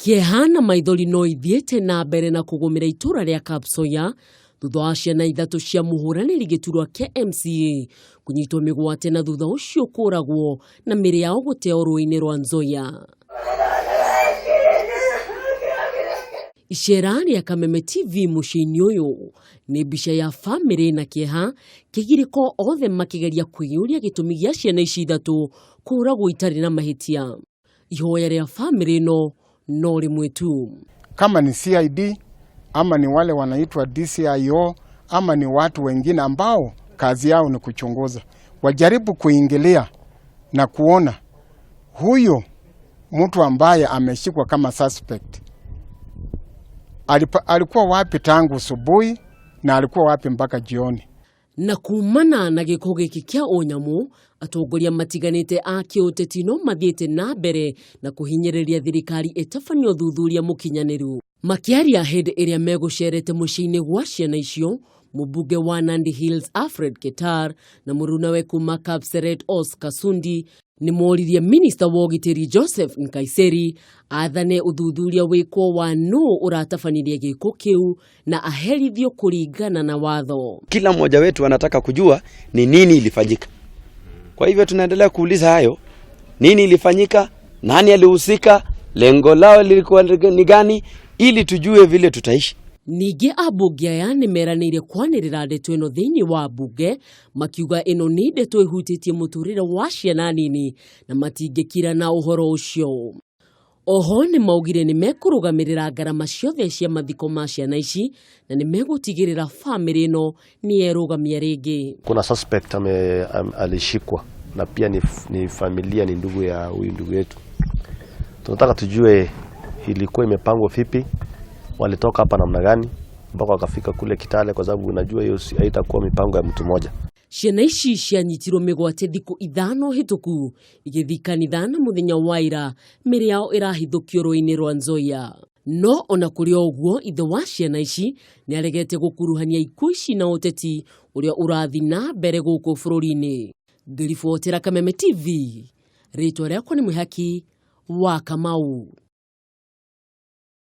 Kĩeha na maithori no ithiĩte na mbere na kũgũmĩra itũra rĩa Kapsoya thutha wa ciana ithatũ cia mũhũranĩri gĩturwa kĩa MCA kũnyitwo mĩgwate na thutha ũcio kũragwo na mĩrĩ yao gũteo rũĩ-inĩ rwa Nzoia. Icera rĩa Kameme TV mũciĩ-inĩ ũyũ nĩ mbica ya famĩlĩ na kĩeha kĩgirĩko othe makĩgeria kwĩyũria gĩtũmi gĩa ciana ici ithatũ kũragwo itarĩ na mahĩtia. Ihoya rĩa famĩlĩ ĩno no rĩmwe tu. Kama ni CID ama ni wale wanaitwa DCIO ama ni watu wengine ambao kazi yao ni kuchunguza, wajaribu kuingilia na kuona huyo mtu ambaye ameshikwa kama suspect alikuwa wapi tangu asubuhi na alikuwa wapi mpaka jioni. Na kumana na gĩko gĩkĩ kĩa ũnyamũ, atongoria matiganĩte a kĩũteti no mathiĩte na mbere na kũhinyĩrĩria thirikari ĩtabanie ũthuthuria mũkinyanĩru. Makĩaria hĩndĩ ĩrĩa megũcerete mũciĩ-inĩ gwa ciana icio, mũmbunge wa Nandi Hills Alfred Keter na mũrunawe kuma Kapseret Oscar Sundi nĩ moririe minista wa ũgitĩri Joseph Nkaiseri athane ũthuthuria wĩkwo wa nũ ũratabanirie gĩko kĩu na aherithio kũringana na watho. Kila mmoja wetu anataka kujua ni nini ilifanyika. Kwa hivyo tunaendelea kuuliza hayo, nini ilifanyika, nani alihusika, lengo lao lilikuwa ni gani, ili tujue vile tutaishi. Ningĩ ambunge aya nĩ meranĩire kwanĩrĩra ndeto ĩno thĩinĩ wa mbunge makiuga ĩno nĩ ndeto ĩhutĩtie mũtũrĩre wa ciana nini na matingĩkira na ũhoro ũcio. Oho nĩ maugire nĩ mekũrũgamĩrĩra ngarama ciothe cia mathiko ma ciana ici na nĩ megũtigĩrĩra famĩlĩ ĩno nĩ yerũgamia rĩngĩ. Kuna suspect alishikwa na pia ni familia, ni ndugu ya huyu ndugu yetu. Tunataka tujue ilikuwa imepangwa vipi, walitoka hapa namna gani mpaka wakafika kule Kitale, kwa sababu unajua hiyo haitakuwa mipango ya mtu mmoja. Ciana ici cianyitirwo mĩgwate thikũ 5 hĩtũku igĩthiĩ kanitha na mũthenya wa ira mĩrĩ yao ĩrahithũkio rũĩ-inĩ rwa Nzoia. No ona kũrĩ o ũguo, ithe wa ciana ici nĩ aregete gũkuruhania ikuũ ici na ũteti ũrĩa ũrathiĩ na mbere gũkũ bũrũri-inĩ. Ngĩribotera Kameme TV, rĩtwa rĩakwa nĩ Mwĩhaki wa Kamau.